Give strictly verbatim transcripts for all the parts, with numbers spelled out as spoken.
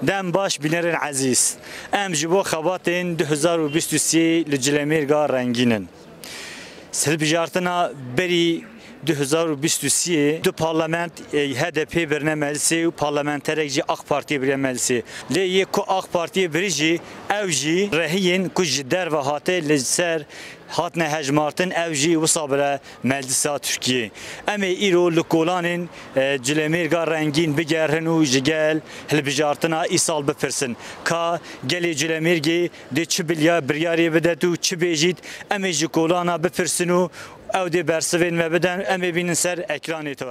Dem baş bînerên ezîz. Em ji bo xebatên du hezar û bîst û sê li Cilemêrga rengîn in. Hilbijartina berî du hezar û bîst û sê du parlament, e, H D P birine meclisê û parlamenterek jî AK Partiyê birine meclisê. Lê yê ku AK Partiyê birî jî, ew jî rehiyên ku ji derve hate li ser hatine hejmartin, ew jî wisa bire Meclisa Tirkiyê. Em ê îro li kolanên, e, Cilemêrga rengîn bigerhin û ji gel hilbijartina îsal bipirsin. Ka gelê Cilemêrgê dê çi bilya-, biryarê bidet û çi bêjît, em ê ji kolana bipirsin û ew dê bersivên me biden, em ê bînin ser ekranê te.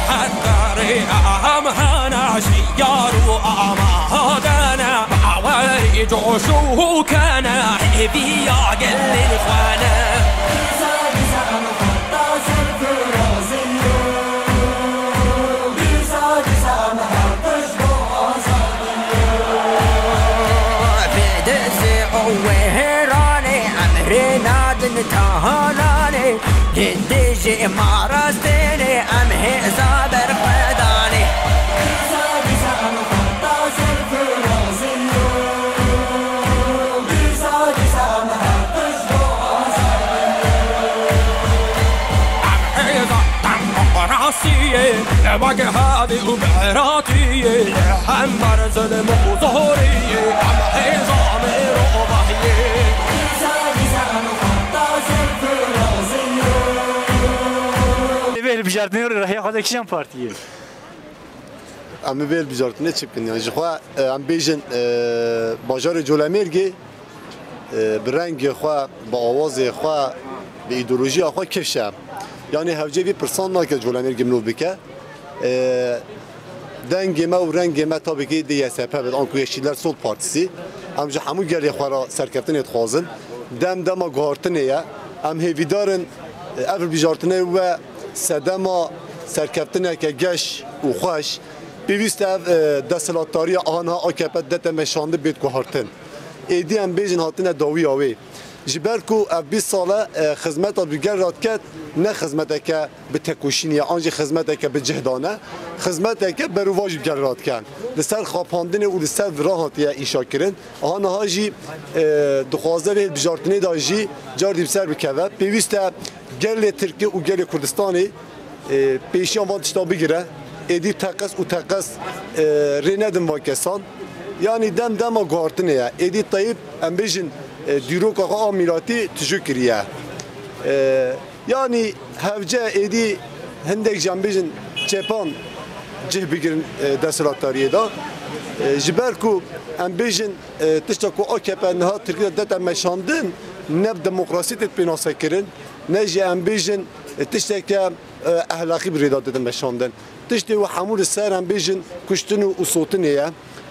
Hekdarê em hene şiyar û amadene, bawerî coş û kene, hêviya gelên xwe ne. Bi dizê û wêranê em rê nadin tahananê. Di dijê marastênê em hêza berxwedanê. Em hêza demokrasiyê, wek hadî û beratiyê, hember zilm û zoriyê, em hêza mirovahiyê. Divê hilbijartinê rêrehiya xwe de kîjan partiyê? Em ê vê hilbijartinê çi bikin? Yani ji xwe, e, em bêjin, e, bajarê Colemêrgê, e, bi rengê xwe, bi awazê xwe, bi îdeolojiya xwe kifş e. Yani hewcê vî pirsan nake Colemêrgê mirov bike. E, dengê me û rengê me tabii ki D Y S P be, anku Yeşiller Sol Partisi. Em ji hemû gelê xwe re serkeftinê dixwazin. Dem dema guhartinê ye. Em hêvîdar in, e, ev hilbijartinê we sedema serkeftineke geş û xweş. Pêwîst e ev, e, desthilatdariya aniha A K P dete meşandin bêt guhartin. Êdî em bêjin hatine dawiya wê. Ji ber ku ev bîst sal e, e, xizmeta bi gel re diket, ne xizmeteke bi tekoşînê ye, an jî xizmeteke bi cih de ne, xizmeteke berovajî bi gel re dikin. Li ser xapandinê û li ser vira hatiye îşa kirin. Aha niha jî, e, dixwaze vê hilbijartinê de jî cardî bi ser bikeve. Pêwîst e gelê Tirkî û gelê Kurdistanê, e, pêşiyan van tişta bigire. Êdî teqez û teqez, e, rê nedin van kesan. Yanî dem dema guhartinê ye. Êdî Tayyip, em bêjin, e, dîroka xwe a mîlatî tijû kiriye. E, yanî hevce êdî hindek jî em bêjin çepan cih bigirin, e, desthilatdariyê de. E, ji ber ku em bêjin, e, tişta ku A K P niha Tirkiye dete meşandin, ne bi demokrasî tê pênase kirin, ne jî em bêjin, e, tişteke, e, ehlaqî bi rê de didin meşandin. Tiştê û hemû li ser em bêjin kuştin û, û sotinê ye,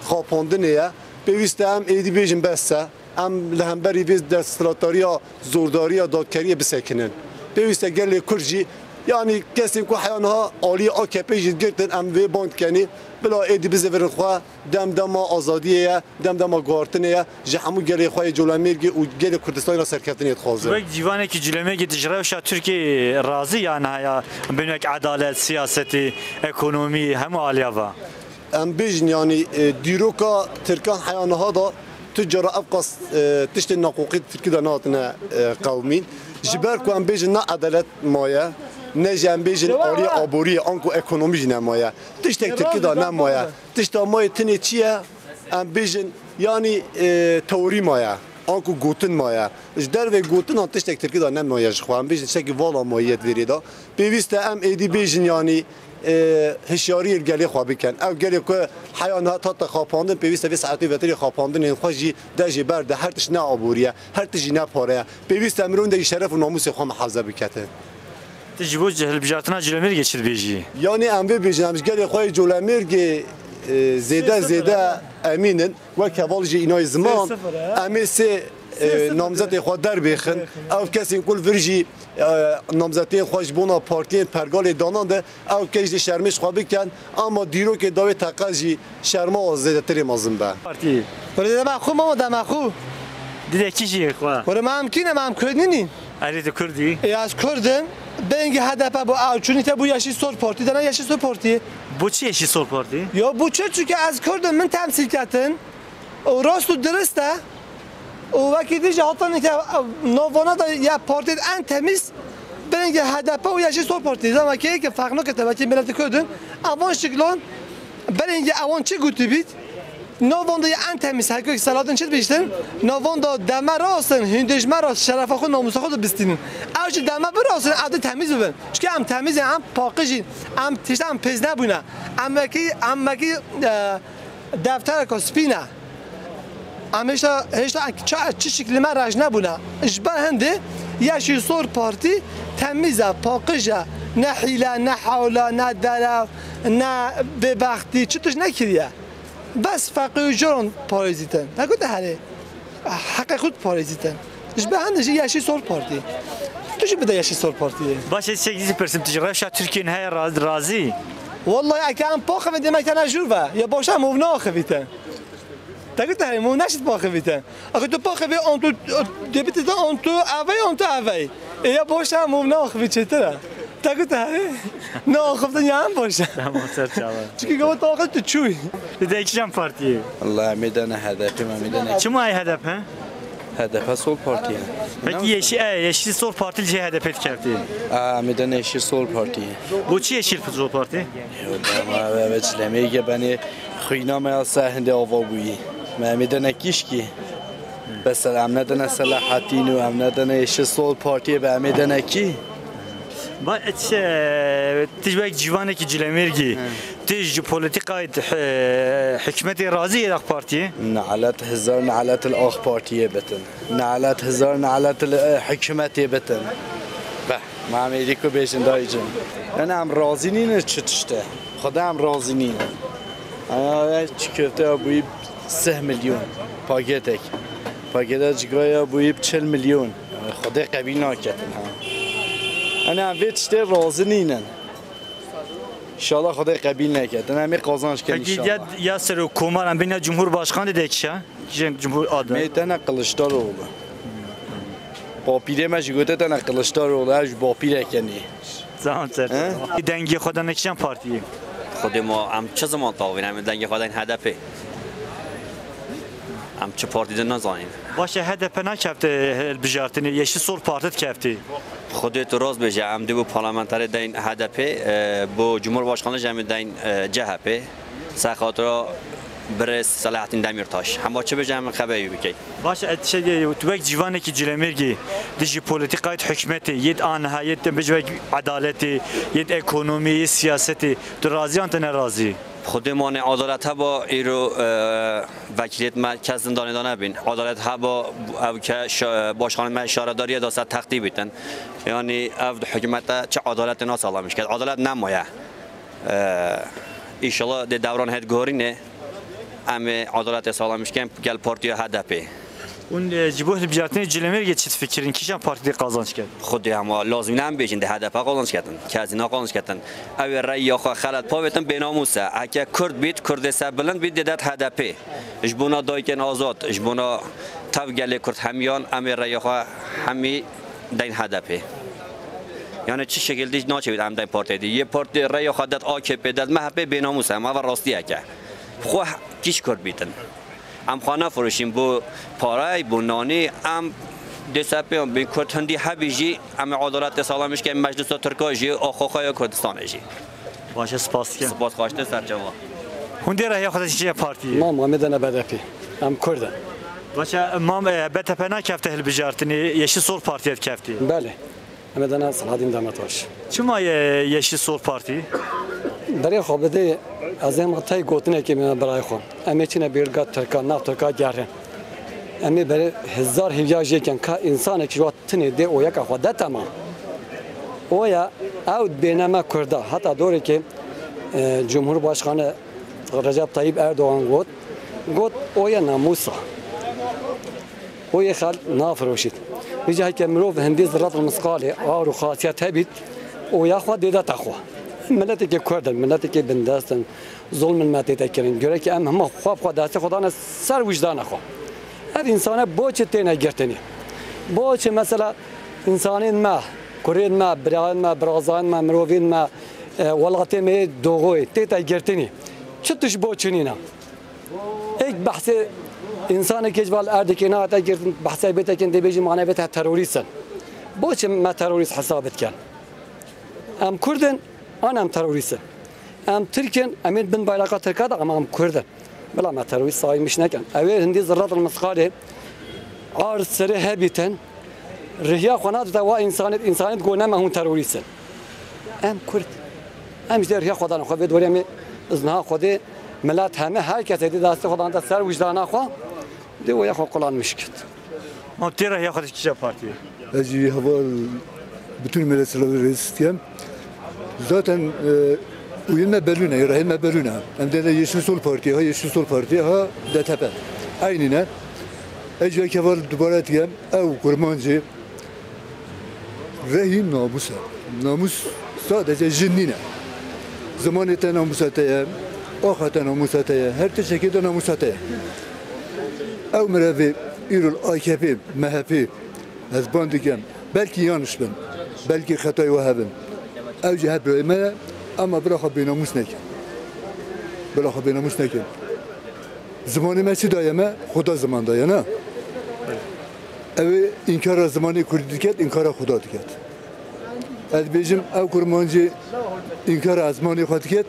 xapandinê ye. Pêwîst e em êdî bêjin bes e. Em li hemberî vê desthilatdariya, zordariya, dadkeriyê bisekinin. Pêwîst e gelê Kurd jî, yanî kesên ku heya niha aliyê A K P jî girtin, em vê bang dikenî, bila êdî bizivirin xwe, dem dema azadiyê ye, dem dema guhartinê ye, ji hemû gelê xwe yê Colemêrgê û gelê Kurdistanê re serkeftinê dixwazin. Wek cîvanekî Colemêrgê tu ji rewşa Tirkiyê razî ya niha ya bin wek edalet, siyasetê, ekonomî, hemû aliya va? Em bêjin, yanî, e, dîroka Tirkan heya niha da tu cara ev qas, e, tiştên naqoqî Tirkî de nehatine, e, qewimîn. Ji ber ku em bêjin ne edalet maye, ne jî em bêjin aliyê aboriyê, anku ekonomî jî nemaye. Tiştek Tirkî de nemaye. Tişta mayê tinê çi ye? Em bêjin, yanî, e, teorî maye, anku gotin maye. Ji dervê gotinan tiştek Tirkî de nemaye ji xwe. Em bêjin tiştekî vala maye di vêrê de. Pêwîst e em êdî bêjin, yanî, e, hişyariyê li gelê xwe bikin. Ew gelê ku heya niha hate xapandin, pêwîst e vê saetê vetirê xapandinên xwe jî dejê berde. Her tişt ne aborî ye, her tişt jî ne pare ye. Pêwîst e mirov hindekî şeref û namûsê xwe mihafaze biketin. Tu ji bo hilbijartina Colemêrgê çi dibêjî? Yanî em vê bêjin, em ji gelê xwe yê Colemêrgê, e, zêde zêde emîn in. Wek heval jî înayî ziman, sê sifir, he? Em ê sê, e, sê sifir namzetê xwe derbêxin. Ew kesên ku li vir jî, e, namzetiyên xwe ji bona partiyên pergalê danan de, ew kes jî şermê ji xwe bikin. Ama dîrokê dawê teqez jî şerma zêdetirê mezin be. Partî. Were dema xwe mama dema xwe. Didekî jî xwe. Were ma em kî ne, ma em Kurd nînî. Erê tu Kurd î? Ê, ez Kurd im. Bengê H D P bû, ew çûnî te bû Yeşil Sol Partî, dana Yeşil Sol Partî. Bo çi Yeşil Sol Partî? Ya bo çi? Çunke ez Kurd im, min temsîl ketin. Û rast û dirist e. Û wekî dî jî hatan ke navana da ya partiyên en temiz, bengê H D P û Yeşil Sol Partî. Zama kê ke ferq nake te, wekî miletê Kurd in. Evan şiklan bengê ewan çi gotî bît? Navanda ya en temiz, her ku Selahattin çi dibêjtin? Navanda deme rasin, hûn dê ji me re şerefa xwe, namûsa xwe dibistînin. Ew jî deme birasin, ew dê temiz bibin. Çunke em temiz in, em paqij in, em tişta em pêz nebûne. Em wekî, em wekî, e, deftereka spî ne. Em hêşta, hêşta ça-, çi şiklî me reş nebûne. Ji ber hindê Yeşil Sol Partî temiz e, paqij e. Ne hîle, ne hewla, ne derew, ne bêbextî, çi tişt nekiriye. Bes feqîr û caran parêzîtin. Negote herê. Heqê xwe parêzîtin. Ji ber hindê jî Yeşil Sol Partî. Tu jî bide Yeşil Sol Partiyê. Baş ez çek dî pirsim, tu ji rewşa Tirkiyê heye raz-, razî? Wallahî eke em paxivin demek te ne jûr ve. Ya başa mûv naxivîtin. Te gote herê mûv neşit paxivîtin. Eke tu paxivî an tu dê bitî te an tu evey an tu evey. Ê ya başa mûv naxivî çêtir e. Te gote herê. Ne axiftin ya em baş e. Tamam, ser çava. Çikî gava tu axif tu çûyî. Tu de kîjan partiyê? Allah, em ê dene H D P, em ê dene. Çima ay H D P? H D P Sol Partî ye. Peki Yeşil, e, Yeşil Sol Partî li cê H D P dikeftî? A, em ê dene Yeşil Sol Partî. Bo çi Yeşil Sol Partî? Yo, dema ve, ve çilemê ge benê xwîna me ya ser hindê ava bûyî. Me em ê dene kîşkî. Bes em nedene Selahattin û em nedene Yeşil Sol Partiyê be em ê dene kî? Ba, e, çi, tu ji wek ciwanekî Cilemêrgî, tu ji polîtîkayê, e, hikûmetê razî yê AK Partiyê? Nelet hezar nelet li AK Partiyê bitin. Nelet hezar nelet li, e, hikûmetê bitin. Beh, ma em êdî ku bêjin dayicim. Yani em razî nîne çi tişte. Xwedê em razî nîne. Aya çi köfte ya bûyî sih milyon. Paketek. Paketa cigaya bûyî çil milyon. Xwedê qebîl naketin ha. Hani em vê tiştê razî nînin. Înşallah Xwedê qebîl neketin. Em ê qazanç kin. Peki înşallah. Ya, ya serokkomar em bêne Cumhurbaşkanı de kişe? Kişe Cumhur adı. Mê tene Kılıçdaroğlu. Bapîrê me jî gote tene Kılıçdaroğlu. Ev ji bapîreke nî. Tamam, ser. He? Dengê xwe dane kîjan partiyê? Xwedê ma em çi ziman tavîn, em dengê xwe dayîn H D P. Em çi partî de nazanin. Baş e, H D P nakefte hilbijartinê, Yeşil Sol Parti dikefte. Xwedê tu rast bêje, em dê bo parlamenterê dayîn H D P, e, bo cumhurbaşkanlî jî em dayîn, e, C H P. Ser xatira birêz Selahattin Demirtaş. Hema çi bêje em xeberî bikey. Baş e, tu wek ciwanekî Cilemêrgî dijî polîtîkayê hikûmetê, yêt aniha, yêt te bijî wek edaletê, yêt ekonomiyê, yêt siyasetê, tu razî yan te ne razî? Xwedê mane edalet heba îro, e, vekîlêt me kes zindanê de nebîn. Edalet heba ev ke şa-, başkanê me şaredariyê de ser textî bîtin. Yani ev hikûmete çi edaletê nasaxlamiş kerd. Edalet nemaye. Ee, înşallah dê dewran hêt guherîne, em ê edaletê saxlamişken gel partiya H D P. Hûn, e, ji bo hilbijartinê Cilemêrgê çi difikirin? Kîjan partî dê qazanç ket? Xwedê hema lazim ne em bêjin, dê H D P qazanç ketin. Kezî ne qazanç ketin. Ew ê rey ya xwe xelet pavêtin bênamûs e. Heke Kurd bît, Kurdê serbilind bît, dê det H D P. Ji bona dayikên azad, ji bona tev gelê Kurd hemiyan, em ê rey ya xwe hemî deyn H D P. Yani çi şekil dî naçe bît em deyn partiyê dî. Yê partiyê rey ya xwe det A K P, det M H P bênamûs e, em ava rastiyeke. Xwe kîş Kurd bîtin. Em xwe nefirûşîn bo parey, bo nanî, em dê sepê bîn Kurd hindî hebî jî, em ê edaletê saxlamişken meclisa Tirka jî, axaxaya Kurdistanê jî. Baş e, spas dikim. Spas, xweştir ser çava. Hûn dê rêya xwe de çi partiyê? Mam, em ê dene B D P. Em Kurd in. Baş e, mam, e, B T P nakefte hilbijartinê, Yeşil Sol Partiyê dikefte? Belê. Em ê dene Selahattin Demirtaş. Çima ye Yeşil Sol Partî? Berê xwe bidê, ez ê hema tey gotinekê bime birayê xwe. Em ê çine bêrga Tirka, nav Tirka gerin. Em ê berê hezar hêviya jê kin ka însanekî ji wa tinê dê oyeka xwe de, temam. Oya ew dibêne me Kurda. Heta dorekê, e, Cumhurbaşkanı Recep Tayyip Erdoğan got, got, oya namusa. Oyê xelk nafiroşît. Vîca heke mirov hindî zerrat misqalê ar û xasiyet hebît, oya xwe dêde te xwe. Miletekê Kurd in, miletekê bindest in, zulmin me tê te kirin. Göre ki em hema xwe bi xwe destê xwe dane ser wijdana xwe. Ev însane boçi têne girtinî. Boçi mesela însanên me, kurên me, birayên me, birazayên me, mirovên me, e, welatê me yê doğoyê tê te girtinî. Çi tişt boçi nîne? Êk behsê însanekê ji val erdekê nahate girtin, behsê bête kin dê bêjin mane bête terorîst in. Boçi me terorîst hesab dikin? Em Kurd in, an em terorîst in? Em Tirk in, em ê bin bayraqa Tirka de, ama em Kurd in. Bila me terorîst saymiş nekin. Ew ê hindî zerrat misqalê ar serê hebîtin, rihiya xwe nadite wa însanêt, însanêt go ne me hûn terorîst in. Em Kurd. Em ji dê rihiya xwe dane xwe vê dorê em ê izniha Xwedê milet heme her kesê dê destê xwe dante ser wijdana xwe, dê oya xwe qulanmiş kit. Ma tê re ya xwe dikişe partiyê. Ez jî heval bütün millet selamı reis dikem. Zaten, e, uyun me belûne, rehên me belûne. Em dene Yeşil Sol Partiye, ha Yeşil Sol Partiye, ha D T P. Aynı ne? Ez jî heval dubare dikem, ew kurmancê rehî namus e. Namus sadece jin nîne. Zimanê te namusa te ye, axa te namusa te ye, her tiştekê de namusa te ye. Ew mirevê îro li A K P, M H P, ez ban dikim, belkî yanlış bin, belkî xetayê we hebin. Ew jî hep birayê me ye, ama bila xwe bênamûs nekin. Bila xwe bênamûs nekin. Zimanê me çi daye me? Xuda ziman daye, ne? Ew ê înkara zimanê kurdî diket, înkara Xuda diket. Ez dibêjim, ew kurmancî înkara zimanê xwe diket,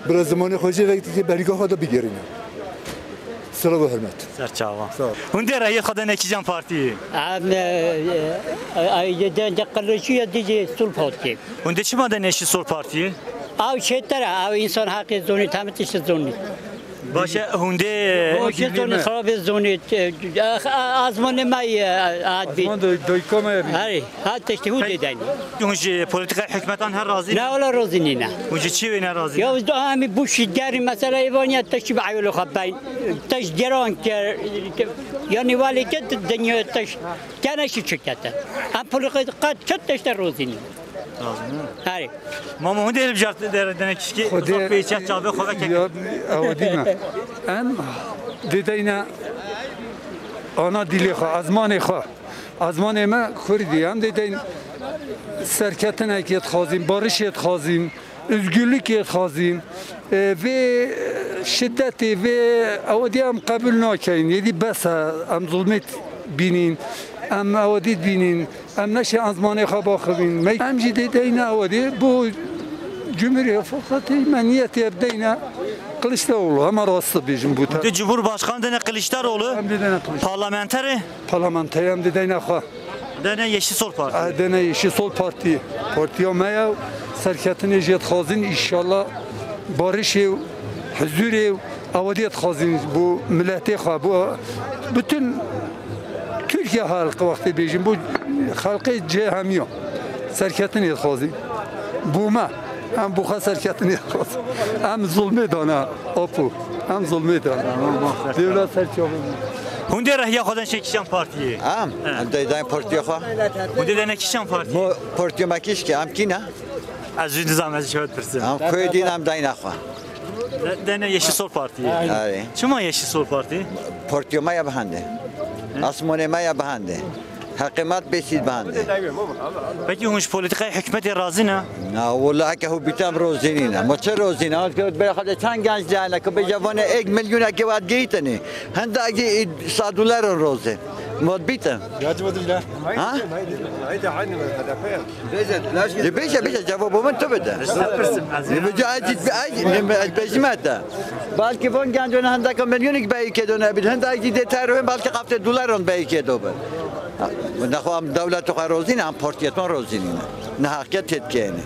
bila zimanê xwe jê vekitî berîka xwe de bigerîne. Silav û hurmet. Ser çavan. Sağ ol. Hûn dê rehiyê xwe dene kîjan partiyê? Em, e, e, e, de, de qirliçî ya dijî Sol Partiyê. Hûn dê çima dene Yeşil Sol Partiyê? Ew çêtir e, ew însan heqê zonî, hemî tişt zonî. Baş e, hûn dê... Baş e, zonî, xirabê zonî, e, e, azmanê me ye, e, adbî. Azman doy-, doyka me ye. Herê, ha tiştê hûn dê deynî. Hûn ji polîtîkayê hikûmetan her razî ne? Ne, wela razî nîne. Hûn ji çi wê ne razî ne? Ya, biz de, ha, em bu şî derî mesela ê vaniye tiştî bi eyolê xwe beyn. Tişt geran kir, yanî welê ke dinya tişt gene şî çikete. Em polîtîkayê qet çi tiştê razî nîne. Lazim, ne? Herê. Mamo, hûn dê li bijart dere dene kişkî, Xwedê uzak pê çet çavê xwe veke. Ya, ew dî me. Em dê deyne ana dilê xwe, ezmanê xwe. Ezmanê me Kurdî. Em dê deyn serketinekê dixwazîn, barişê dixwazîn, özgürlükê dixwazîn. E, vê şidetê, vê ew dî em qebûl nakeyn. Êdî bes e, em zulmê bînîn, em ew dî bînîn. Em neşê ezmanê xwe baxivîn. Me, em jî dê deyne ew dê. Bu Cumhuriyet Fırsatı me niyetê bideyne Kılıçdaroğlu. Hema rast dibêjim bu. Tu Cumhurbaşkanı dene Kılıçdaroğlu. Em dê deyne Kılıçdaroğlu. Parlamenterê? Parlamenterê em dê deyne xwe. Dene Yeşil Sol Parti. A, dene Yeşil Sol Parti. Partiya me ya serketinê jê dixwazin, inşallah barişê û huzurê û Ew dê dixwazin bo miletê xwe, bo bütün Tirkiye xelqê wextê bêjin, bo xelqê cihê hemiya serketinê dixwazin. Bo me, em bo xwe serketinê dixwazin. Em zulmê dane, apo. Em zulmê dane. Dêvla ser çavê min. Hûn dê rehiya xwe den şê kîjan partiyê? Em? He. Em dê den partiya xwe. Hûn dê dene kîjan partiyê? Mo-, partiya me kîşke, em kî ne? Ez jî nizam, ez jî şewet pirsim. Em kuyê din em dayna xwe. De-, dene Yeşil Sol Parti. Arê. Çima Yeşil Sol Parti? Partiya me ya bi hende. He? Asmanê me ya bi hende. Heqê me bêsî bi hende. Peki hûn ji polîtîkayê hikûmetê razî ne? Na, wela heke hû bîtem rozî nîne. Ma çi rozî ne? Hûn bê xwe de çend genc diyane ku bêje vanê ek milyonekê we digihîtinê. Hende ek jî sed dolar rozê. Ma bîtin. Ha? Dibêje, bêje, cevabo min tu bide. Dibêje, ez jî, ez, ez bejime te. Belkî von genco ne hindeka milyonik beyî kê done bid. Hinda jî dê terohin belkî heft dolaron beyî kê do bin. Nexwe em dewlet xwe rozîne, em partiyê ton rozînîne. Nehaqiye têtkeyne.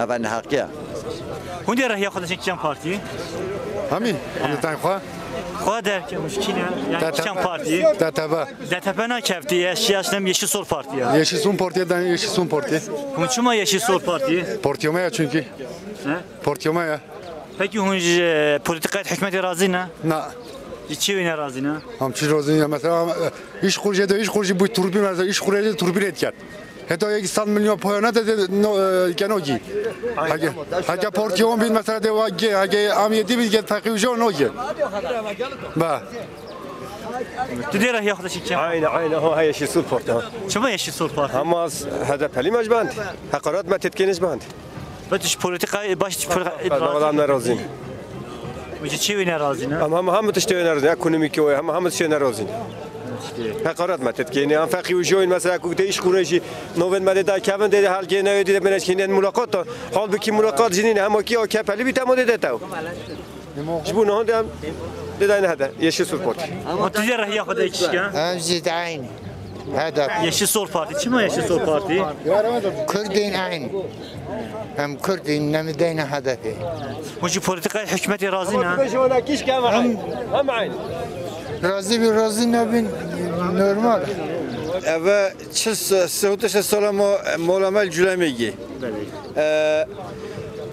Eve nehaqiye. Hûn dê rehiya xwe de çekîjan partiyê? Hemî, hemî tayê xwe. Xwe derkevin, ji kî ne? Yani kîjan partiyê? D T P. D T P nakevtî, eş, eş nem Yeşil Sol Partiye. Yeşil Sol Partiye, dan Yeşil Sol Partiye. Hûn çima Yeşil Sol Partiye? Partiya me ya çünkü. He? Partiya me ya. Peki hûn ji politikayê hikûmetê razî ne? Na. Ji çi wê ne razî ne? Em çi razî ne? Mesela, e, iş kuruşu de iş kuruşu bu turbi mesela iş kuruşu de turbi red ket. Heta yek sed milyon paya ne de, de, no, e, keno ki. Hake, hake partiya on bin mesela de wa ge, hake am yedi bin ge takı uca no ge. Ba. Tu dê rehiya xwe de çi kî? Aynen, aynen. Ha, Yeşil Sol Parti, ha. Çima Yeşil Sol Parti? Ama az H D P'li me ji band. Heqaret me tetkeniz band. Ve tu ji politikayê baş, tu ji politikayê Davadan ne razî ne. Ve ji çi wê ne razî ne? Ama, ama hemû tiştê wê ne razî ne. Ekonomîkê wê, hemû, hemû tiştê ne razî ne. Heqaret me tetkeniz. Em feqî û joyên mesela ku te iş kurê jî novên me dê da kevin dê helgê ne dê bine çkînên mulaqat da. Halbuki mulaqat jinîn hema ki A K P'li bî temo dê de tew. Ji bo nihan de em dê dayne hede. Yeşil Sol Parti. Ama tu dê rehiya xwe de kişke? Em jî de aynı. Hede. Yeşil Sol Parti. Çima Yeşil Sol Parti? Kurdên aynı. Em Kurdên nemideyne H D P. Hûn ji politikayê hikûmetê razî ne? Em razî bin, razî nebin, normal. Eve çi se-, sehût û şeş sala mo-, mola me li Culemêgê. Belê. E,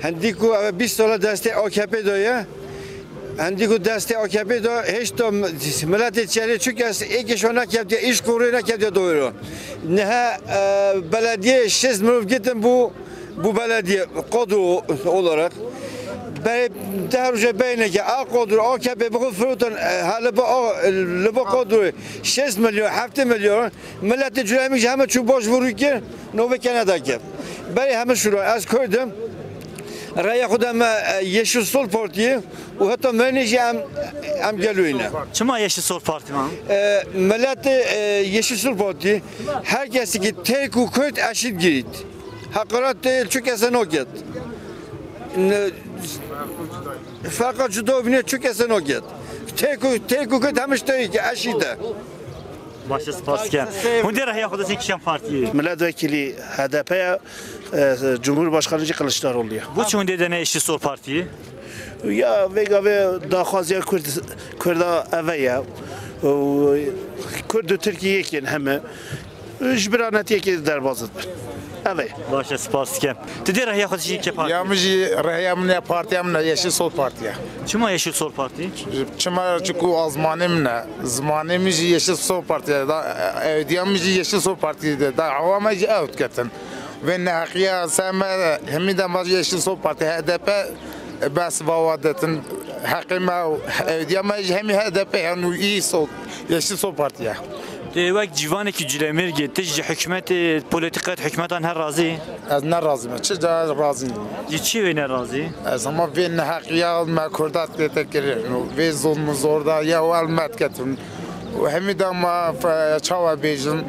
hendî ku eve bîst sala destê A K P de ye. Hendî ku destê A K P de hêşta m-, miletê çerê çûk ez êkê şo nekevdiye, îş kurê nekevdiye doyro. Niha, e, belediye şêst mirov gitin bû, bû belediye, kadro olarak. Be-, deh roje beyneke a kadro A K P bi xwe firotin, e, ha li ba a, li ba kadroyê şêst milyon, heftê milyon, miletê Culemî jî heme çû başvurû kir, novê kene dake. Berê heme şûra, ez Kurd im. Raya xwe de me, e, Yeşil Sol Partiyê û heta menê jî em, em geloyê ne. Çima Yeşil Sol Parti man? E, miletê, e, Yeşil Sol Parti, her kesî ki Tirk û Kurd eşît girît. Heqaret tê çi kese noket. Ne, ferqa cuda bîne çi kese noket. Tirk û, Tirk û Kurd hemiş teyî ki eşît e. Baş e, spas dikim. Hûn dê rehiya xwe de kişan partiyê? Milletvekili H D P ya, e, Cumhurbaşkanı Kılıçdaroğlu ya. Boçi hûn dê de ne Yeşil Sol Partiyê? Ya, vê gavê daxwaziya Kurd, Kurda eve ya. O, Kurd û Tirkî yekên heme. Ji biranetiyekê derbas dibin. Eve. Baş e, spas dikim. Tu dê rehiya xwe dişî kê partî? Ya min jî rehiya min ya partiya min e Yeşil Sol Parti ye. Çima Yeşil Sol Partî? Çima? Çiku azmanê min e. Zimanê min jî Yeşil Sol Parti ye. Da, ewdiya min jî Yeşil Sol Parti de. Da awa me jî ew diketin. Vê neheqiya ser me hemî dema Yeşil Sol Parti, H D P bes vawa detin. Heqê me ew, ewdiya me jî hemî H D P yan û î Sol, Yeşil Sol Parti ye. Tu wek civanekî Culemêrgê, tu ji hikûmetê, polîtîkayê hikûmetan her razî? Ez ne razî me. Çi ca ez razî nîm. Ji çi wê ne razî? Ez hema vê neheqiya me Kurda tête kirin û vê zulm û zorda ya û el me diketin. Û hemî dema fe-, çawa bêjin?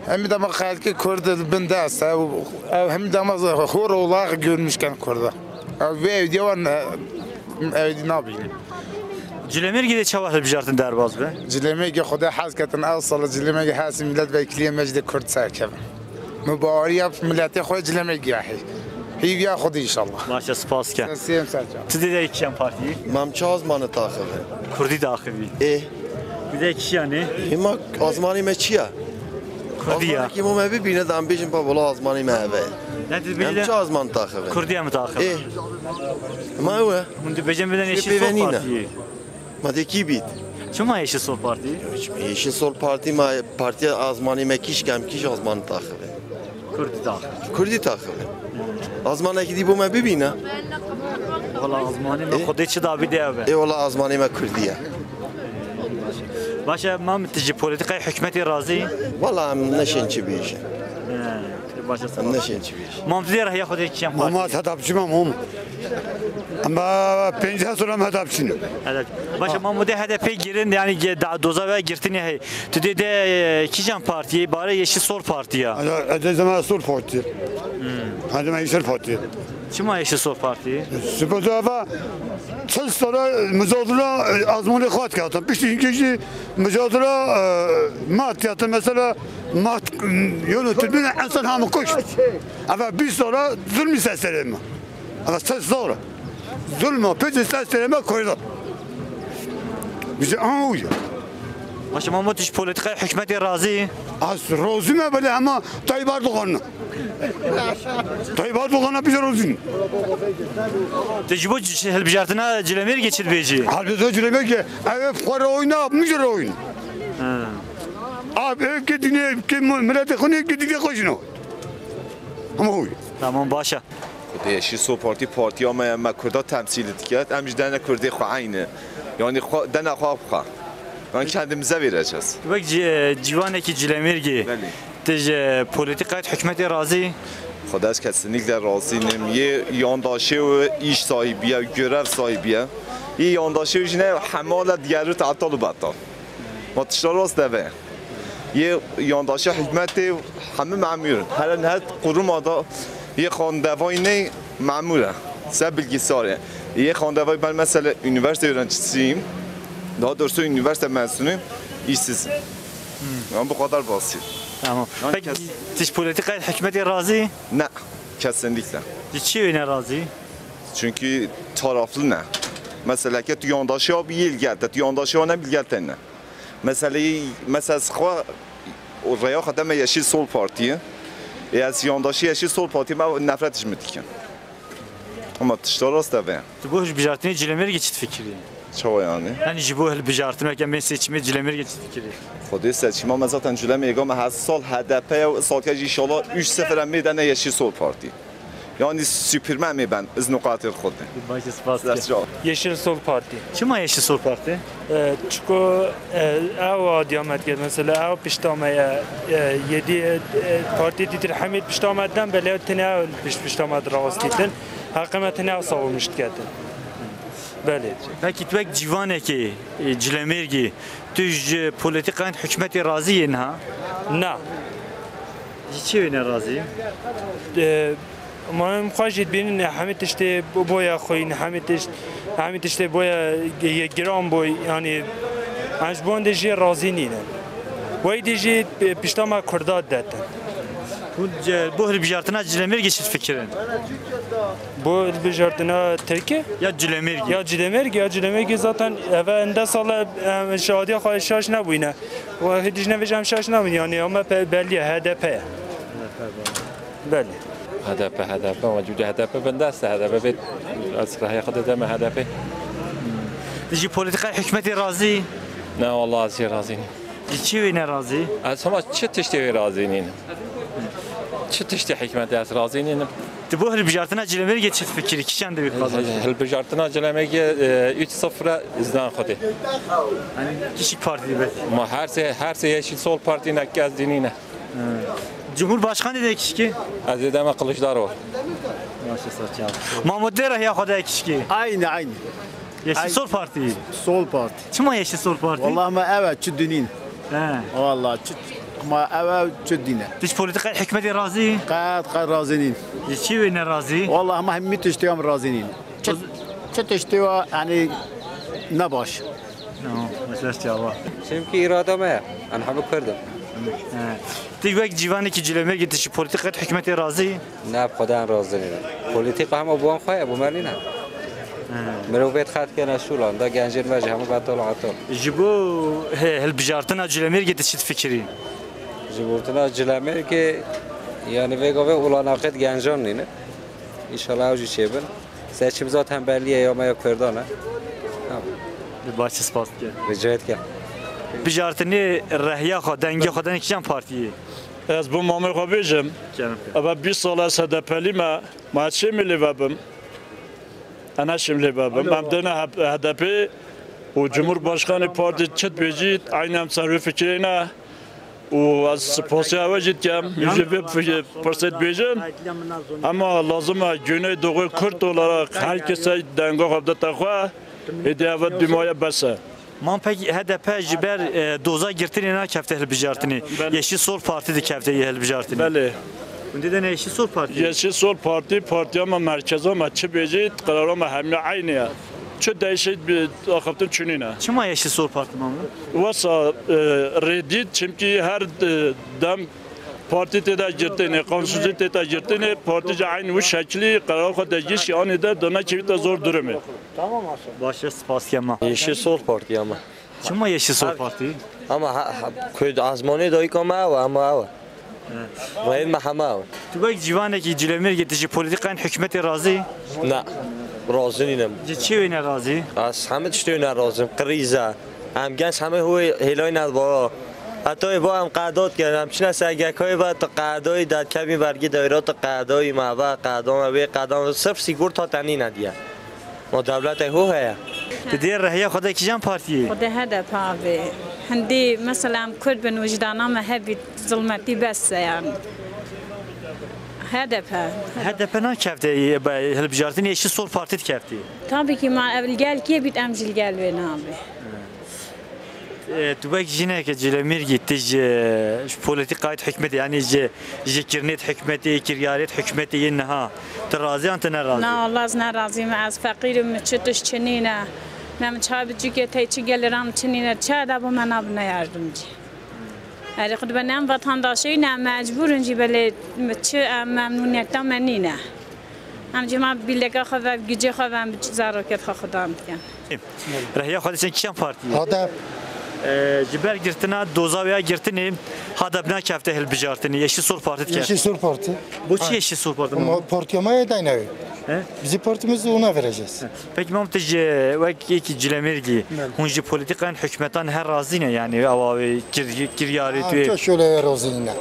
Hemî dema xelkê Kurd li bin dest e û ew hemî dema hor olarak görmüşken Kurda. Ew vê ewdiya wan, e, ewdî nabînin. Culemêrgê de çawa hilbijartin derbas be? Culemêrgê Xwedê hez ketin, ew sala Culemêrgê hesî milletvekiliyê me jî de Kurd serkevin. Me baweriya miletê xwe Culemêrgê ya hê. Hîviya Xwedê inşallah. Baş e, spas ke. Sen sêm serçe. Tu dê de kişan partiyê? Mam çi azmanî taxivin? Kurdî daxivî. Ê. Tu dê kişanê? Ê ma azmanî me çi ya? Kurdî ya. Azmanekî mo me bibîne, dan bêjin pa wela azmanî me eve. Ne tu Em bêjin? Çi azman taxivin? Kurdî em taxivin. Ê. Ma ew e. Hûn dibêjin bidin Yeşil Sol Partiyê. Ma de kî bît? Çima Yeşil Sol Partî? Yeşil Sol Partî ma partiya azmanî me kîş kem kîş azman taxivin. Kurdî taxivin. Kurdî taxivin. Azmanekî dî bo me bibîne. Wala azmanî me Ê? Xwedê çi dabî de ev e. Ê wala azmanî me Kurdî ye. Baş e, mam tu ji polîtîkayê hikûmetê razî? Wala em neşên çi bêjin. He, baş e, sağ ol. Em neşên çi bêjin. Mam tu dê rehiya xwe de kişan partî? Mama Hedapçi me mom. Ama pêncî sal em Hedapçî ne. Evet. Baş e, mam tu dê H D P girin, yani ge-, da doza ve girtinê hey. Tu dê de, e, kîjan partiyê? Bare Yeşil Sol Parti ya. Hadi, hadi zaman Sol Parti. Hadi zaman Yeşil Parti. Çima Yeşil Sol Parti? Sipota eva çil sala mücadele, e, azmanê xwe dikata. Piştî hinkê jî mücadele, e, mat dikata. Mesela mat, yönü Türkmen insan hamı kuş. Eva bîst sala zulmî ser serê me. Eva çil sala zulma pêçê ser serê me koyda. Bize, aha, o ya. Başa Mamo, tu ji polîtîkaya hikûmetê razî? Ez razî me, belê, hema Tayyip Erdogan. Tayyip Erdogan'a bize razî. Tu ji bo c-, hilbijartina Cilemêrgê çi dibêjî? Halbuki Cilemêrgê, ev xwe re oyna, min jî re oyna. Ha. Abi, ev ke dinê, ke mi-, miletê xwe ne, ke dinê xwe jî ne. Ama oy. Tamam, başa. Xwedê Yeşil Sol Partî partiya me ye, me Kurda temsîl dike. Em jî dene Kurdê xwe eynî. Yanî xwe, dene xwe bi xwe. Ben kendimize vereceğiz. Wek ci-, ciwanekî Cilemêrgê. Belê. Tu ji polîtîkayê hikûmetê razî? Xwedê ez kesinlikle razî nim. Yê yandaşê û îş sahibiye, görev sahibiye. Yê yandaşê jî ne hemale diğeri tatal û betal. Ma tişta rast deve. Yê yandaşê hikûmetê hemî memûr in. Hele niha quruma da yê xandevayî ne memûr e. Se bilgisayar e. Yê xandevayî ben mesela üniversite öğrencisiyim. Daha doğrusu üniversite mezunuyum. İşsiz. Yani bu kadar basit. Tamam. Yani peki kes- tu ji polîtîkayê hikûmetê razî? Ne. Kesinlikle. Ji çi wê ne razî? Çünkü taraflı ne? Mesela ke tu yandaşê abi yê li gel te, tu yandaşê wan ne bi li gel te ne? Meseleyi, mesela xwe û rêya xwe deme Yeşil Sol Partiye. Ê ez yandaşî Yeşil Sol Partiye me nefret ji min dikin. Ama tişta rast e vê. Tu bo hilbijartinê Cilemêrgê çi difikirî? Çawa yani? Yani ji bo hilbijartin weke me seçimê Cilemêrgê çi difikirî? Xwedê seçima me zaten Cilemêrga me her sal H D P ya û salke jî inşallah üç sıfır em ê dene Yeşil Sol Parti. Yani süpürme em ê ben, izno qatil Xwedê. Başa spas. Dest sağ ol. Yeşil Sol Parti. Çima Yeşil Sol Parti? E, çiko, e, ew adiya me dikir, mesela ew pişta me ye, e, yedî, e, e, partî dîtir hemî pişta me den, belê tine ew piş, pişta me dirawestîtin. Heqê me tine ew savunmuş diketin. Belê. Peki tu wek ciwanekê, e, Cilemêrgê, tu ji polîtîkayên hikûmetê razî yê niha? Na. Ji çi wê ne razî? E, Ma em xwe jî dibînin, hemî tiştê boya xwîn, hemî tişt, hemî tiştê boya ye giran bû, yanî em ji bo wendê jî razî nînin. Wey dî jî pişta me Kurda detin. Hûn ce-, bo hilbijartina Cilemêrgê çi difikirin? Bo hilbijartina Tirkî? Ya Cilemêrgê. Ya Cilemêrgê, ya Cilemêrgê zaten eve ende sala em şadiya xwe şaş nebûyne. Û hêdî ji nevêje em şaş nebûn, yanî ama pe-, belî ye, H D P ye. Belê. H D P, H D P, ama cûdî H D P bindest e, H D P bê, ez rehya xwe dideme H D P. Tu ji polîtîkaya hikûmetê razî? Ne, wallah ez jê razî nîm. Ji çi wê ne razî? Ez hema çi tiştê wê razî nînim. Çi tiştê hikûmetê ez razî nînim. Tu bo hilbijartina Cilemêrgê çi difikirî? Kîjan divê qazanî? Hilbijartina Cilemêrgê, e, üç sıfır e, iznan Xwedê. Yanî kişik partî be. Ma her sê, her sê Yeşil Sol Partî ne, kes dînî ne. Cumhurbaşkanı de kişkî? Ez ê deme Kılıçdaroğlu. Başa sağ ol. Mamo, tu rehya xwe de kişkî? Aynı, aynı. Yeşil Ay- Sol Parti. Sol Parti. Çima Yeşil Sol Parti? Vallahi ma ev e, çi dinîn. He. Vallahi çi, ma ev e, çi dîne. Tu ji polîtîkaya hikûmetê razî? Qet, qet razî nîn. Ji çi wê ne razî? Vallahi ma hemî tiştê em razî nîn. Çi, çi tiştê wa, yani ne baş. Tamam, mesaj çawa. Çimkî îrada me ye. Em hemû Kurd in. He. Tu wek ciwanekî Cilemêrgê tu ji polîtîkaya hikûmetê razî? Ne, bi Xwedê em razî nînin. Polîtîka hema bo wan xwe ye, bo me nîne. He. Mirov vê dixe dikene şûlan, da gencên me jî hemû betal û etol. Ji bo he, hilbijartina Cilemêrgê tu çi difikirî? Ji bo hilbijartina Cilemêrgê, yani vê gavê olanaqê di gencan nîne. Înşallah ew jî çêbin. Seçim zaten belli ye, ya me ya Kurdan e. Tamam. Baş spas dikim. Rica etken. Bijartinê rehya xwe, dengê xwe, dengê kîjan partiyê? Ez bo mamê xwe bêjim. Canım. Eve bîst sal ez H D P'lî me. Ma çê milê vebim. Ena şim lê vebim. Em dene H D P û Cumhurbaşkanı Parti çi dibêjî, aynı em ser wê fikirê ne. Û ez spasiya we jî dikem, min jî vê pirsê dibêjin. Ama lazim e Güneydoğu Kürt olarak her kese denga xwe bidete xwe, êdî eve dîmaya bes e. Man pek H D P ji ber, e, doza girtinê nakefte hilbijartinê. Belê. Yeşil Sol Parti dikefte yê hilbijartinê. Belê. Hûn didene Yeşil Sol Parti? Yeşil Sol Parti, partiya me merkeza me çi bêjî, qerara me hemiya eynî ye. Çi değişik bir axaftin çûnîne. Çima Yeşil Sol Parti mamle? Wesa, e, rêdît, çimkî her, e, dem partî tê de girtinê, qanûnsuzî tê de girtinê, partî jî eynî wî şeklî qerar xwe degîşî anî de dona kevîte zor durumê. Baş e, spas kema. Yeşil Sol Parti ama. Çima Yeşil Sol Partî? Ama ha, ha, Kurd azmanê dayika me ew e, ama ew e. Rayên me heme ew e. Tu wek ciwanekî Cilemêrgê tu ji polîtîkayên hikûmetê razî? Ne. Razî nînim. Ji çi wê nerazî? Ez hemî tiştê wê nerazîm. Krîz e. Em genç hemî hûyê hêlayî nedibara. Heta ê ba em qedo dikin. Em çine SGK'yê ba tu qedoyî, derkevî vergî dayîra tu qedoyî, me ve qedo me, wê qedo me. Sirf sîgorta te nîne diye. Ma dewletê ho heye. Tu dê rehiya xwe de kîjan partiyê? Xwe de HDP abi. Hindî mesela em Kurd bin, wijdana me hebî, zilmetî bes e yani. HDP. HDP nakefte, e, be, hilbijartinê Yeşil Sol Partî dikeftî. Tabii ki ma ev li gel kê bît, em jî li gel wê nabê. E, tu wek jineke Cilemêrgî, tu ji, ji polîtîkayê hikûmetê, yanî ji, ji kirinê hikûmetê, kiryarê hikûmetê yên niha, tu razî yan tu nerazî? Na, Allah ez nerazî me, ez feqîr im, min çi tişt çi nîne. Ne min çawa bi çi ke tey çi geliran çi nîne, çi edeb û me nabine yardimcî. Erê xwe dibe ne em vatandaşê ne em mecbûr in jî belê çi em memnûniyeta me nîne. Em jî ma bîleka xwe ve, gicê xwe ve em bi zarokêt xwe xudan dikin. Rehiya xwe diçin kîjan partiyê? HDP. Ee, ji ber girtina doza wê ya girtinê HDP nakefte hilbijartinê, Yeşil Sol Parti dikefte. Yeşil Sol Parti. Bo çi Yeşil Sol Parti? Ama partiya me ye dayne. He? Bizi partimiz ona vereceğiz. Peki mam tu ji wek yekî Cilemêrgî, hûn ji polîtîkayên hikûmetan her razî ne, yanî ewa wê kir-, kiryarê tu yê? Çok şöyle razî ne.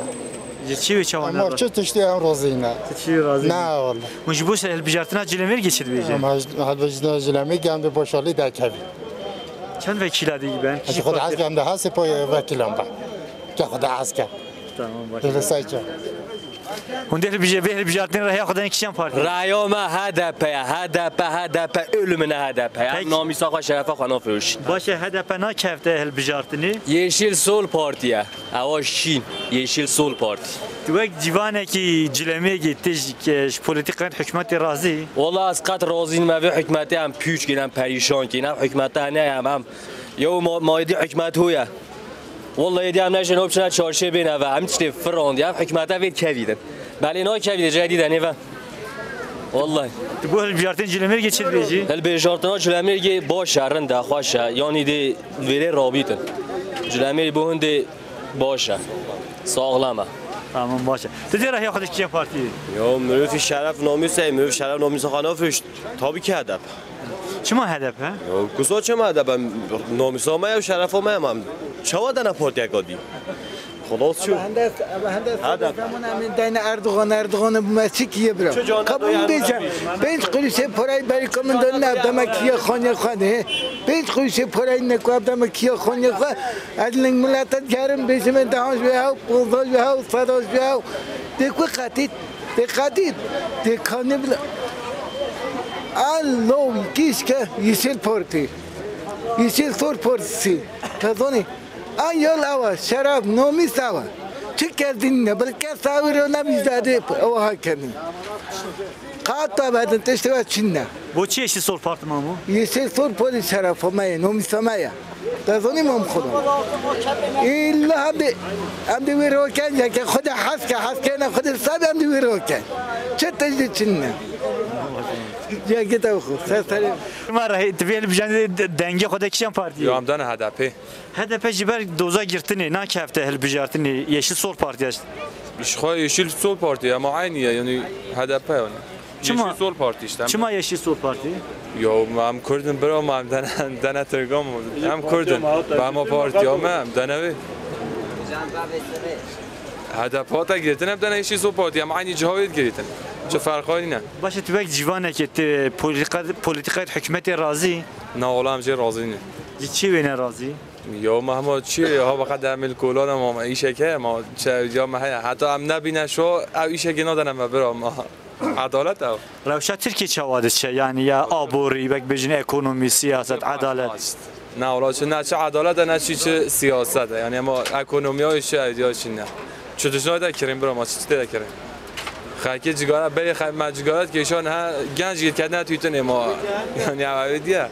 Ji çi wê çawa ne razî? Ama çok tiştê em razî ne. Tu çi razî ne? Na, vallahi. Hûn ji bo hilbijartina Cilemêrgê çi dibêje? Em hilbijartina Cilemêrgê em dê boşalî derkevî. Çend vekîla dî ben? Ji xwe de hez em de hesê po vekîlan be. Ke xwe de hez ke. Tamam, baş. Öyle say ço. Hûn dê hilbije-, vê hilbijartinê rehiya xwe dayne kîjan partî? Raya me HDP ye, HDP, HDP, ölümüne HDP ye. Peki. Namîsa xwe, şerefa xwe nafirûşî. Baş e, HDP nakefte hilbijartinê? Yeşil Sol Parti ye. Ewa şîn, Yeşil Sol Parti. Tu wek ciwanekî Cilemêrgî tu ji, ji polîtîkayên hikûmetê razî? Wala ez qet razî nîm, vê hikûmetê em pûç kîn, em perîşan kîn. Ev hikûmeta ne ye, em, em, yew ma-, maydî hikûmet ho ye. Wallahî dê em neşên hop çine çarşê bên eve. Em tiştê firandiye. Ev hikûmete vê kevî din. Belê nakevî de cedî de nêve. Wallahî. Tu bo hilbijartin Cilemêrgê çi dibêjî? Hilbijartina Cilemêrgê baş e, rind e, xweş e. Yanî dê vêrê rabîtin. Cilemêrgê bo hindê baş e. Saxlem e. Tamam, baş e. Tu dê rehiya xwe de kîjan partiyê? Ya, mirovî şeref namûs e, mirov şeref namûsa xwe nafirûşt. Tabii ki HDP. Çima HDP? Ya, kusa çima HDP? Namûsa me ya, şerefa me ya. Çawa dene partiyeka dî? Xelas çû. Eve hende, eve hende HDP. Zaman em dayne Erdogan, Erdogan bu mesik ye bira. Kabul bêje. Pênc quruşê parayî berî ka min de ne, deme kiye xaniye xwe de. Pênc quruşê parayî ne ku deme kiye xaniye xwe. Ez ling milete digerim, bêjime dehan ji wê hew, ponzah ji wê hew, seda ji wê hew. Dê ku qetît. Dê qedît, dê kanî bila. An lo kîşke Yeşil Parti. Yeşil Sol Partisi. Te zanî? An yol ewa, şeref, nomîs ewa. Çi kes din ne, bil kes awiro ne bizdadê ewa hakenî. Qata bedin tiştê we çin ne. Bo çi Yeşil Sol Parti mamo? Yeşil Sol Parti şerefa me ye, nomîsa me ye. Te zanî mam xwe. Îlla em dê, em dê wê roken, yeke xwe de hes ke, hes ke ne xwe de sab em dê wê roken. Çi tiştê çin ne. Yeke te xwe, ser serê. Ma re-, tu vê hilbijartinê de-, dengê xwe de kîjan partiyê? Yo, em dane HDP. HDP ji ber doza girtinê, nakefte hilbijartinê, Yeşil Sol Partiya. Ji xwe Yeşil Sol Parti, ama aynı ya, yani HDP yani. Çima? Yeşil Sol Parti işte. Çima Yeşil Sol Parti? Ya, em Kurd in bira, em dene, dene Tirkan, em Kurd in. Be ma partiya me, em dene wê. HDP hate girtin, em dene Yeşil Sol Parti, em aynı ciha wê girtin. Çi ferqa nîne. Baş e, tu wek ciwanekê, tu polîtîka-, polîtîkayê hikûmetê razî? Na, wala em jê razî nîn. Ji çi wê nerazî? Ya me hema çi, ha be qed em li kolan em, ama îşek heye, ma çi ya me heye. Heta em nebîne şo, ew îşekê nadene me bira ma. Edalet ew. Rewşa Tirkiyê çawa diçe? Yani ya aborî, wek bêjin ekonomî, siyaset, edalet. Ne, wala çi, ne çi edalet e, ne çi, çi siyaset e. Yani ama ekonomiya çi, ya çi ne. Çi tişt de kirin bira ma, çi tişt de kirin. Xelkê cigara, berê xe-, me cigara dikêşan, ha genc girketine tütünê ma. Yani ya ev diye.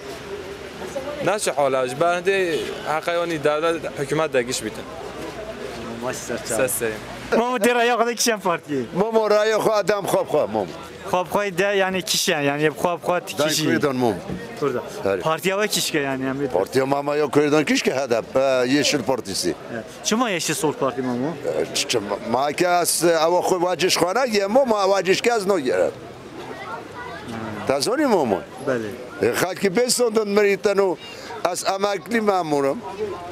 Ne çi hala, ji ber hindê heqa yanî dewlet, hikûmet de giş bîtin. Baş ser çav. Ses serê. Mamo dê raya xwe de kîjan partiyê? Mamo raya xwe, adam xwe xwe, mamo. Xwe bi xwe de, yani, kişiyan, yani, bi xwe bi xwe Dayê kişî. Kurdan mom. Kurda. Herê. Partiya we kişke, yani, em Partiya mama ya Kurdan kişke H D P, e, Yeşil Partisi. Evet. Çima Yeşil Sol Parti mamo? E, ç-, ç-, ma ke ez, e, ewa xwe vaciş xwana ye, mo ma vaciş ke ez no ye. Ta zonî mom. Belê. E, xalkî bê sondin mirîten û ez emeklî memûrim.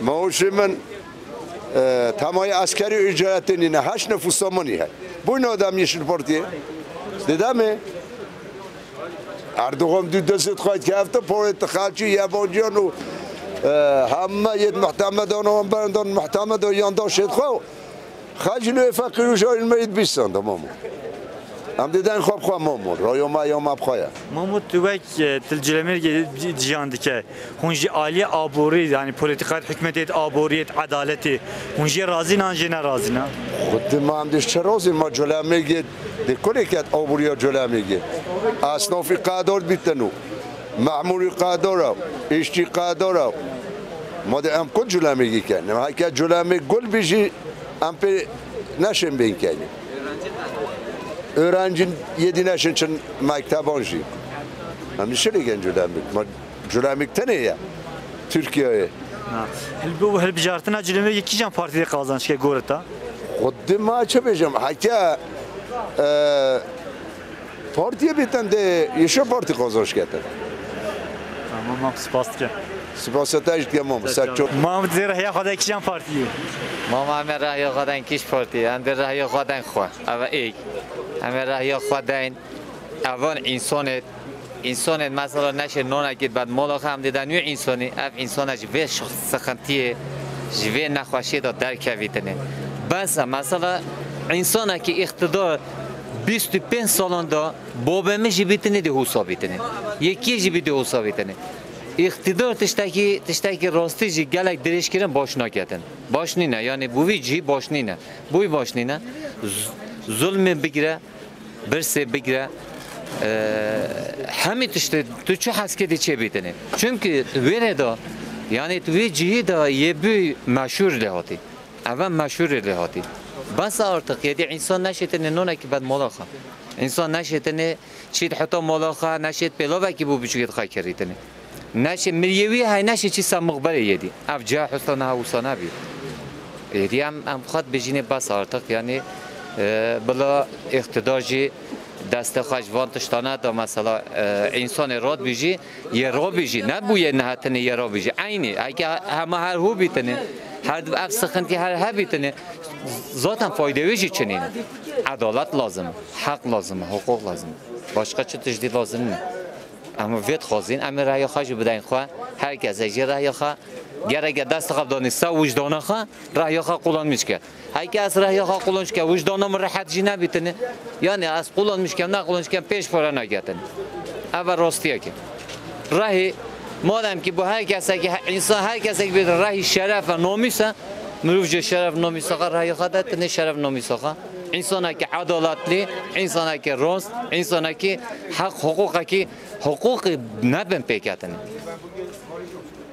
Maaşê min, e, temayê eskerî û îcaretê nîne. Heşt nefûsa min î heye. Bûyne odam Yeşil Partiye. Dideme. Erdogan dû destê xwe kefte, porê ti xalçî, yabanciyan û, e, heme yêt muhtemedan û berdan muhtemedan yandaşêt xwe. Xalcî lê feqîr û jahil me yêt bîsan da mamo. Em dê den xwe bi xwe mamo. Rayo me ya me bi xwe ye. Mamo, tu wek, e, til Cilemêrgê ci-, ciyan dike. Hûn ji aliyê aborî, yani polîtîkayê hikûmetê, aboriyê, edaletê, hûn jê razî ne an jê ne razî ne? Xwedî ma em dê ji çi razî? Ma Colemêrgê dê kulê ket aboriya Colemêrgê. Esnafî qedar bîtin û memûrî qedar e, îşçî qedar e. Ma dê em kul Colemêrgê ken? Heke Colemêrg gul bî jî em pê neşên bên kenî. Öğrencin yedî neşên çin mekteban jî. Em nişirî gen Colemêrg. Ma Colemêrg tenê ye Tirkiyeyê. Ha. Hilbi-, hilbijartina Colemêrgê kîjan partî de qazanç ke goreta? Xwedî ma çi bêjim? Heke, e, partiyê bîtin dê Yeşil Partî qazanç ketin. Tamam, mam, spas dikim. Spas te jî dikim, mam. Ser ço- Mam, dê rêya xwe de kîjan partî ye? Mama, em ê rêya xwe den kîj partî? Em dê rêya xwe den xwe. Ev êk. Em ê rêya xwe den. Evan însanê, însanê mesela neşê nonekî bed mala xwe em dê den wî însanî, ev însana ji vê şix-, sıkıntiyê, ji vê nexweşiyê de derkevîtine. Bes e, mesela însanekî îqtidar bîst û pênc salan de babê min jî bîtine dê husa bîtine. Yekî jî bî dê husa bîtine. Îqtidar tiştekî, tiştekî rastî jî gelek dirêjkirin baş naketin. Baş nîne, yani bu vî cihî baş nîne. Boy baş nîne. Z-, zulmê bigire, birsê bigire, e, hemî tiştê tu çi heskê dê çê bîtinê. Çimkî wêrê de, yani tu wê cihî de yê bû meşhûr lê hatî. Eve meşhûrê lê hatî. Bes artık yedî însan neşêtinê nonekî bed mola xwe. Însan neşêtinê çît heta mola xwe, neşêt pêlovekî bû biçûkê xwe kirîtinê. Neşê miryê wî hey neşê çî se muxberê yedî. Ev cihê husna niha wisa nebî. Êdî em, em xwe dibêjînê bes artık, yanî, e, bila îqtidar jî destê xwe ji van tiştane da, mesela, e, însanê rad bî jî, yê rabî jî, ne bûyê nehetinê yê rabî jî. Eynî, heke hema her hû bîtinê, her ev sıkıntı her hebîtinê, zaten faydê wê jî çinîne. Edalet lazim e, heq lazim e, huquq lazim e. Başka çi tiştî lazim nîne. Em vê dixwazin, em ê raya xwe jî bideyin xwe. Her kesek jî raya xwe. Gereke dest xwe bidanî ser wijdana xwe, raya xwe qulanmîş ke. Heke ez raya xwe qulanmîş ke, wijdana min rehet jî nebîtine. Yani ez qulanmîş kem, nequlanmîş kem, pêş pare neketin. Ev e rastiyeke. Rehî, madem ki bu her kesekî, he-, insan her kesekî bir rehî şeref ve namûs e, mirov ji şeref namûsa xwe raya xwe de tine şeref namûsa xwe. Însanekî edaletli, însanekî rast, însanekî heq, huquqekî, huquqî nebin pêketin.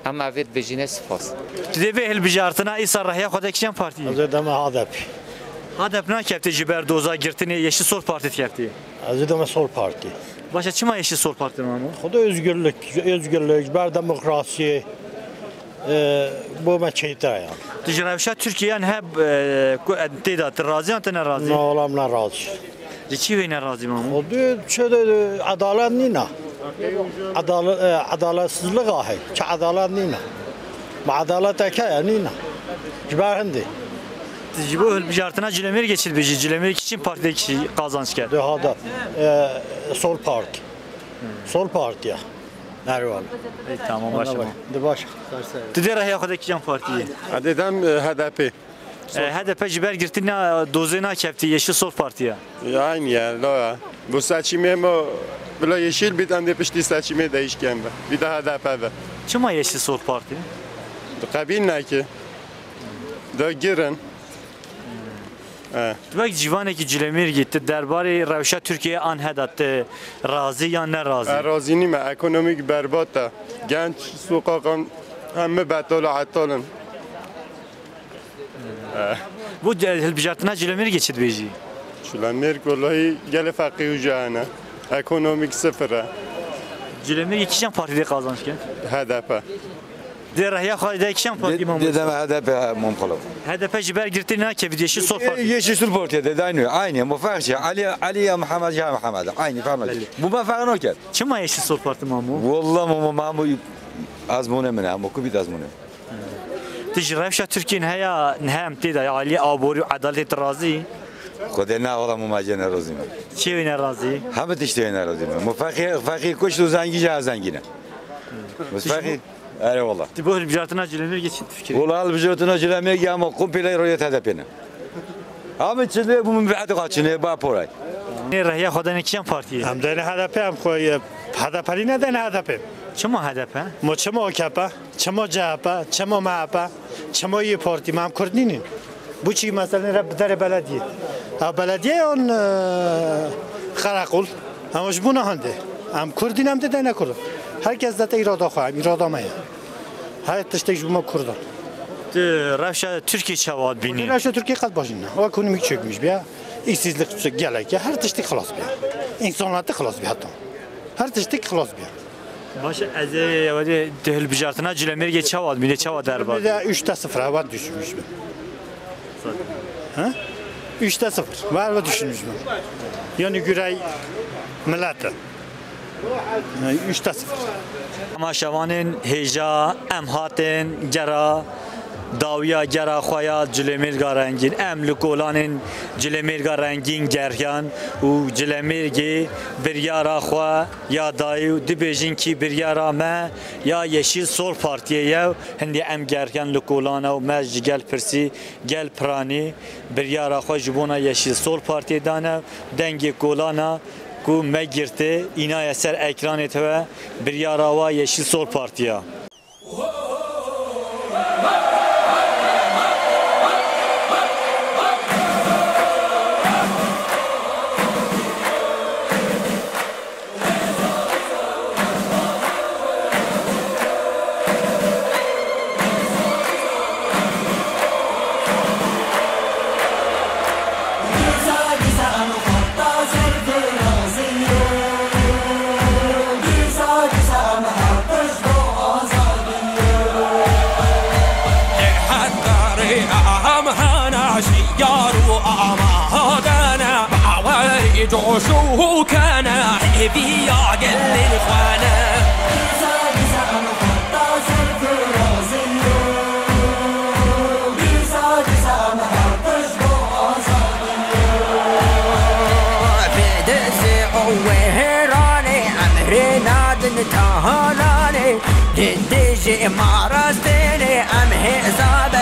Em evê dibêjîne spas. Tu dê vê hilbijartina îsal rehiya xwe de kîjan partî? Ez ê deme H D P. H D P nakefte ji ber doza girtinê Yeşil Sol Partî dikefte. Ez ê deme Sol Partî. Başa çima Yeşil Sol Partî mamo? Xwedê özgürlük, özgürlük, ji ber demokrasiyê, e, bo me çêtir e yani. Tu ji rewşa Tirkiyeyan heb, e, ku, e, tê de tu razî yan tu nerazî? Na, wala em nerazî. Ji çi wê nerazî mamo? Xwedê çi de, edalet nîne. Edalet, e, edaletsizlik a hey. Çi edalet nîne. Ma edalet heye nîne. Ji ber hindê. Tu ji bo hilbijartina Cilemêrgê çi dibêjî? Cilemêrgê çi partî kişî qazanç kir? De H D P, e, Sol Parti. Sol Parti ya. Merhaba. Ey, tamam, başa. De baş. Tu dê rehiya xwe de kîjan partî yî? Ez ê dem, e, H D P. E, H D P ji ber girtina dozê nakefte Yeşil Sol Partî ya. Ya, aynı ya, lo ya. Bu seçimê me bila Yeşil bît, em dê piştî seçimê değişken be. Bir daha H D P be. Çima Yeşil Sol Partî? Qebîl neke. Da girin. E. Tu wek civanekî Cilemêrgî, tu derbarê rewşa Tirkiyeyê an heda tu razî yan nerazî? Ez razî nîme, ekonomîk berbat e. Genç sokakan hemî betal û etal in. E. Bu ce-, hilbijartina Cilemêrgê çi dibêjî? Cilemêrg, wellahî, gelê feqî û cahil e. Ekonomik sıfır e. Cilemê kîjan partî dê qazanç ke? H D P. Dê rehiya xwe de kîjan partî Dê, mam dê deme H D P mam xalo. H D P ji ber girtî nake, bi Yeşil Sol Parti. Yeşil Sol Parti de, de aynı, aynı. Mu fark şey, Ali, Ali ya Muhammed ya Muhammed. Aynı fark yok. Belli. Bu ben fark yok. Çima Yeşil Sol Parti mamu? Vallahi mamu, mamu azmûnê min e, mamu kubit azmûnê. Ti ji rewşa Tirkiyê niha ya, niha em tê de ya alî aborî û edaletê ti razî? Xwedê ne wala mû ma cê nerazî me. Çê wê nerazî? Hemî tiştê wê nerazî me. Mû feqî, feqî kuşt û zengî jî zengî ne. Mû feqî, erê wala. Ti bo hilbijartina Cilemêrgê çi difikirî? Wala hilbijartina Cilemêrgê ama komple rayet H D P ne. Hemî çi lê bû min bi etiqa çi ne ba poray. Nê rehiya xwe dene kîjan partiyê? Em dene H D P, em xwe ye H D P lî ne dene H D P. Çima H D P? Mo çima O K P? Çima C H P, çima M H P, çima yê partî, me em Kurd nînin. Bû çî meselen re bi derê belediyê. Ew belediye yan, e, qereqol. Ama ji bo ne hende. Em Kurdîn, em dê ne Kurd. Herkes de te îrada xwe, em îrada me ye. Her tiştek ji bo me Kurd e. Tu rewşa Tirkiyê çawa dibînî? Rewşa Tirkiyê qet baş nîne. O ekonomik çökmüş biya. İşsizlik gelek ya. Her tiştek xilas biya. İnsanlar da xilas biya hatta. Her tiştek xilas biya. Baş e, ez ê wedê di hilbijartina Cilemêrgê çawa dibînî, çawa derbas? Bir de üçte sıfır, hemen düşünmüş mü? Ha? Üçte sıfır. Var mı düşünmüş mü? Yani Güray milleti. Yani üçte sıfır. Temaşevanên hêja, em hatin gera dawiya gera xwe ya Cilemêrga rengîn. Em li kolanên Cilemêrga rengîn geriyan û Cilemêrgê biryara xwe ya dayî û dibêjin kî biryara me ya Yeşîl Sol Partiyê ye. Hindî em geriyan li kolana û me ji gel pirsî, gel piranî biryara xwe ji bona Yeşîl Sol Partiyê dane. Dengê kolana ku me girtê, înaye ser ekranê te ve biryara wa Yeşîl Sol Partiya. Heta rê em hena şiyar û amade ne, bawerî coş û kene, hêviya gelên xwe ne. Bi dizê û wêranê em rê nadin tahalanê. Di dijî ma rastênê em hêza